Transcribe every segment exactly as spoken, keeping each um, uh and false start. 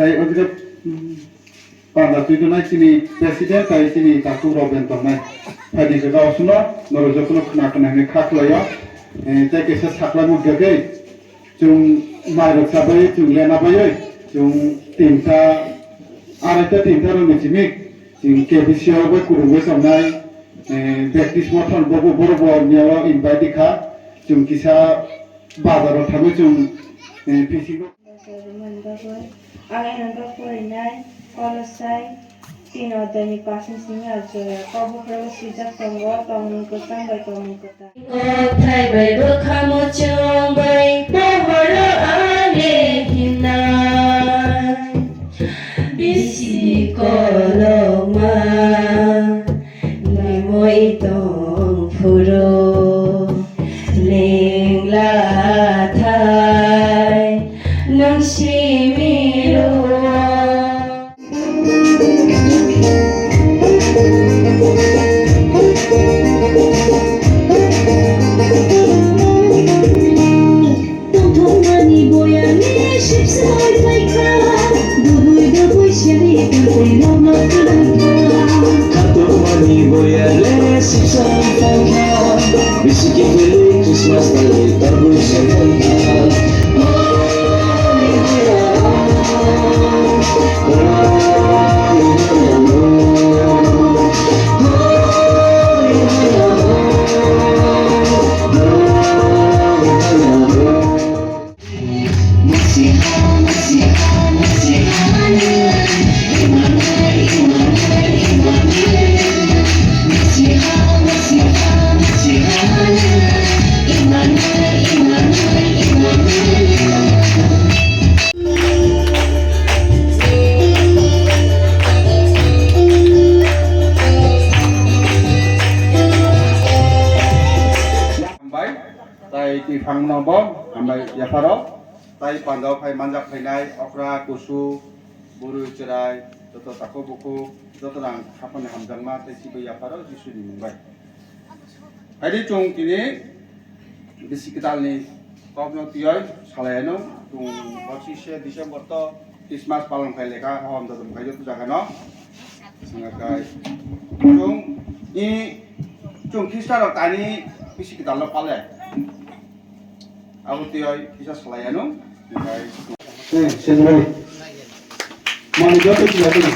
Tai o jora, mm, panda twi tongnai chini president tai chini takhuk rok ben tongnai. Phaidi jora osno norok jotono khna khna hinwi kha khlaio. Eh, tei kaisa sakla muk degei. Chwng mairok chabai, chwng lena baiwi, chwng tinta, araita tinta rokni simi, chwng K B C o bai kwrwngwi tongnai, eh, Baptist Mothon bobo borok bo niya o invite kha, chwng kisa bazaro thangwi chwng, eh, bisingo. Ang enonta porinai Kolosai tin odai ni pash ni simi ajoya. Kok buphuru swijak tongo, tongmung kwchang bai tongmung kwtal. Kokthai bai bwkha muchung bai pohoro ani hinnai. Bisi kolokma nimoi tong phuru lengla thai nwng simi rwo. Tongthokmani boyani sipsai phaikha, dubui dubui seri tongthai nokno kwlangkha. Khatungmani boyani sipsai phaikha, bisi kiphilwi Christmas tangwi tabuk se phaikha. Hambai, tai twi phangno bo hambai yapharo, tai pandao phai manjak phainai okra, kusu, bwrwi, chwrai, joto takhuk bukhuk, joto rang haphangni hamjakma tei chibwi yapharo Jisuni mung bai. Haidi chwng tini bisi kwtalni kokno twiwi salai anw, chwng pochishe December to Christmas palon khai lekha, hom dodom khai joto jaga no. Swnga khai chwng i chwng Khristarok tani bisi kwtalno pale. Abo twiwi kisa salai anw. Khai Eh, sendrai. Mani joto sila tini.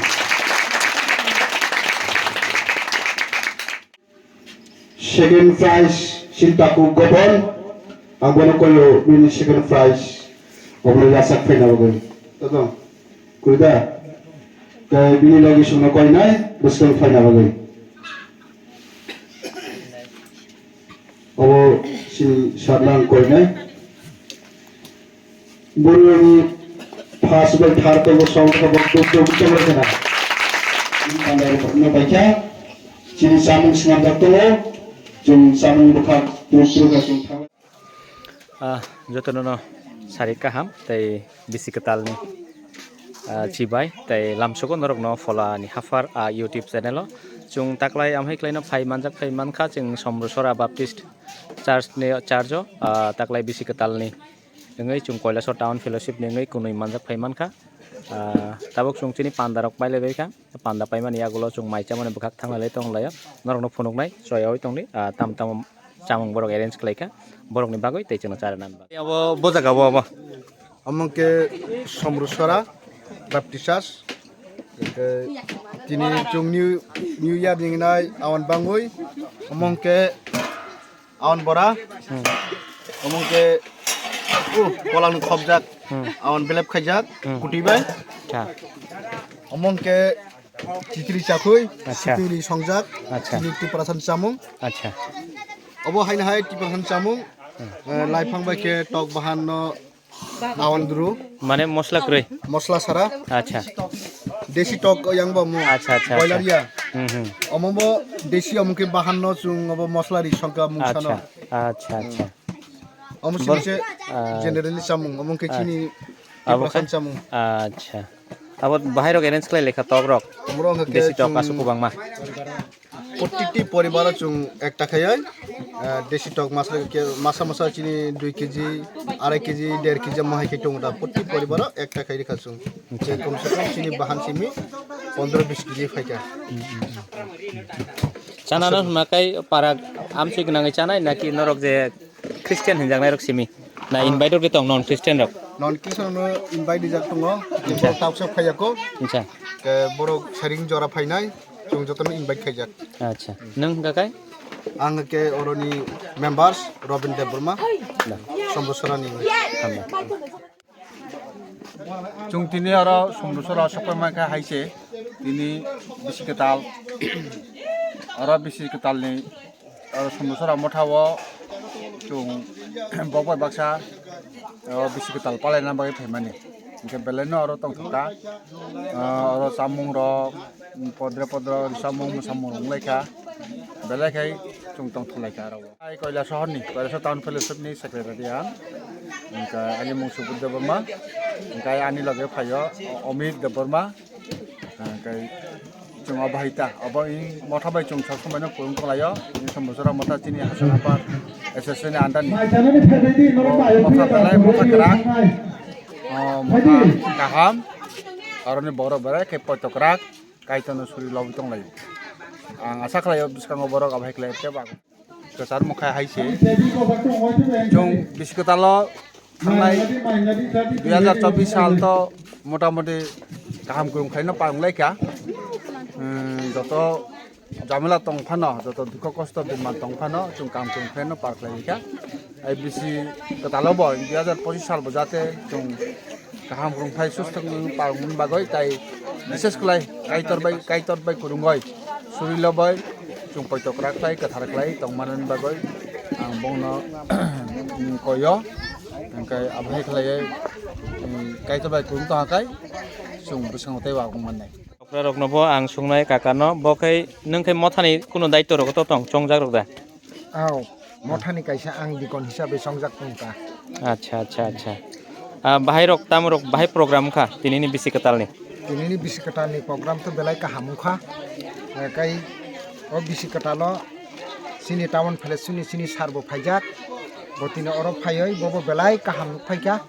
Second prize, Sintaku Gobon, ang bono koyo bini second prize, obono yasak phaina bagwi. Toto, kurida, kai bini logi songno koinai, bwskang phaina bagwi. Obo sini sarnang koinai. Boroni first bai third bai bo song kha bo tuk tuk tuk bai khana. Ini tanda rok no bai kha. Chini samung swnam jak tongo. Chwng samung bwkha tuk tuk kha chwng thang. Ah, jotono no sari kaham tei bisi kwtalni, ah, chibai tei lamsogo norokno Phola ni Haphar, ah, YouTube channel o. Chwng taklai amhai khlaino phai manjak phai mankha chwng Somrusora Baptist Church ni church o, ah, taklai bisi kwtalni wngwi chwng Kailasor Town Fellowship ni wngwi kwnwi manjak phai mankha. Ah, tabuk chwng chini panda rok pailai bai kha. Panda paimani yagulo chwng mai chamani bwkhak thanglailai tonglaio. Norokno phunuknai choyaui tongdi, ah, tam tamo chamung borok arrange khlaikha borokni bagwi tei chwngno charwna bagwi. Abo bo jaga bo abo. Omo khe Somrusora Baptist Church. Hwnkhe tini chwng new, new year ni wngnai awan bangwi. Omo khe Awan bora. Hmm. Omo khe, uh, kolangni khopjak. Hmm. Awan belep khaijak, hmm, kuti bai. Acha. Omo khe chitri chakhui, acha, sipiri songjak, acha, chini Tiprasani chamung. Acha. Obo haino hai Tiprasani chamung. Hmm. Eh, laiphang bai khe tok bahan no Awan duru. Mane mosla kwrwi? Mosla sara. Acha. Desi tok yang bo mo. Acha, acha, boiler acha. Ya. Hmm, hmm. Omo bo desi omo khe bahan no chwng obo mosla ri songkha mung sano. Acha, acha, acha. Omo sini bor-, se ah, generally chamung, omo khe chini ah, abo khe? Tiprasani chamung. Acha. Abo bahai rok arrange khlai lekha tok rok. Omo rok khe desi tok chwng asuk kwbangma. Protiti poribaro chwng ekta khaiwi, ah, desi tok masla khe masa masa chini dui kg, arai kg, der kg mohai khe tongo da. Proti poribaro ekta khai rikha chwng. Je kom se kom chini bahan simi pondro bis kg phaikha. Chanano hwnma kai para amsui gwnangwi chanai naki norok je Christian hinjaknai rok simi? Na invite rok de tong non Christian rok? Non Christian no invite dijak tongo. Acha. Tawsa phaiya ko. Acha. Ke borok saring jora phainai. Chwng jotono invite khaijak. Acha. Nwng hwnkha kai? Ang ke oroni members Robin Debbarma. Da. Somrosarani. Hambai. Chwng tini oro Somrosara sokpai mankha hai se. Tini bisi kwtal. Oro bisi kwtalni oro Somrosara mothao chwng bokbai baksa o bisi kwtal palaina bagwi phaimani. Hwnkhe belaino oro tongthokha. Ah, oro chamung rok, podre podro chamung mwsamung rok wnglaikha. Belai khai chwng tongthokhlaikha oro. Ai Koilasahar ni, Koilasahar Town Fellowship ni secretary ang. Hwnkhe ani mung Subudh Debbarma. Hwnkhe ani loge phaio Omit Debbarma. Hwnkhe chwng obo hai ta, obo in motha bai chwng sab somai no kwrwng tonglaio. Ini Somrosara motha chini Hasana Par S S ni under ni. O motha belai motha kwrak. O motha kaham. Aroni borok belai khe poito kwrak. Kaitorno suri lobwi tonglaio. Ang asa khlaio bwskango borok abo hai khlai tei ba. Kwchar mokha hai se. Chwng bisi kwtalo thangnai dui hazar chobbish sal to motamoti kaham kwrwng khlaino par wnglaikha. Hmm, joto jamila tong phano, joto dukho kosto bima tong phano, chwng kaham kwrwng khlaino par khlai kha. Ai bisi kwtalo bo dui hazar pochissh sal bo jate chwng kaham rwngphai susto wngwi palmani bagwi tai bises khlai Kaitor bai, Kaitor bai kwrwngwi surilo bai chwng poito kwrak khlai kwthar khlai tongmanani bagwi ang bono koyo. Hwnkhe abo hai khlaiwi Kaitor bai kwrwng tongkha khe chwng bwskango teibo abo mannai. Okra rokno bo ang sungnai kakano, bo khe nwng khe mothani kuno daityo rok to tong chongjak rok da? Aw, mothani kaisa ang dikon hisabe songjak tongkha. Acha, acha, acha. Ah, bahai rok, tamo rok, bahai program wngkha, tinini bisi kwtalni? Tinini bisi kwtalni program to belai kaham wngkha. Eh, kai o bisi kwtalo sini town phalesuni sini sar bo phaijak. Bo tini oro phaioi, bobo belai kaham nukphaikha.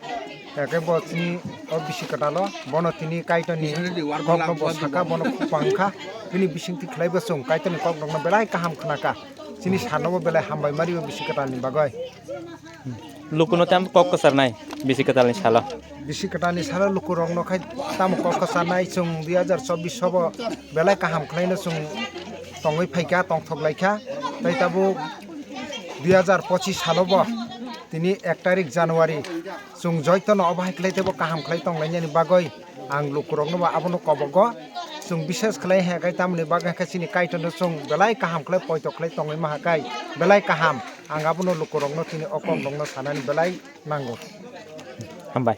Hwnkhe bo chini o bisi kwtalo, bono tini Kaitorni kokno bo saka, bono khupang kha. Bini bisingtwi khlaibo chwng Kaitorni kokrokno belai kaham khnakha. Chini sarnobo belai hambai mario bisi kwtalni bagwi. Lukuno tamo kok kwcharnai bisi kwtalni salo? Bisi kwtalni salo lukurokno khai tamo kok kwcharnai, chwng dui hazar chobbish sobo belai kaham khlaino chwng tongwi phaikha, tongthok laikha. Tai tabuk dui hazar pochissh salobo tini ek tarik January. Chwng joitono obo hai khlai teibo kaham khlai tonglainani bagwi ang lukurokno bo abono kobogo. Chwng bises khlai hai khe tamoni bagwi hai khe chini Kaitorno chwng belai kaham khlai poito khlai tongwi maha khe belai kaham. Ang abono lukurokno tini o kokrokno sanani belai nango. Hambai.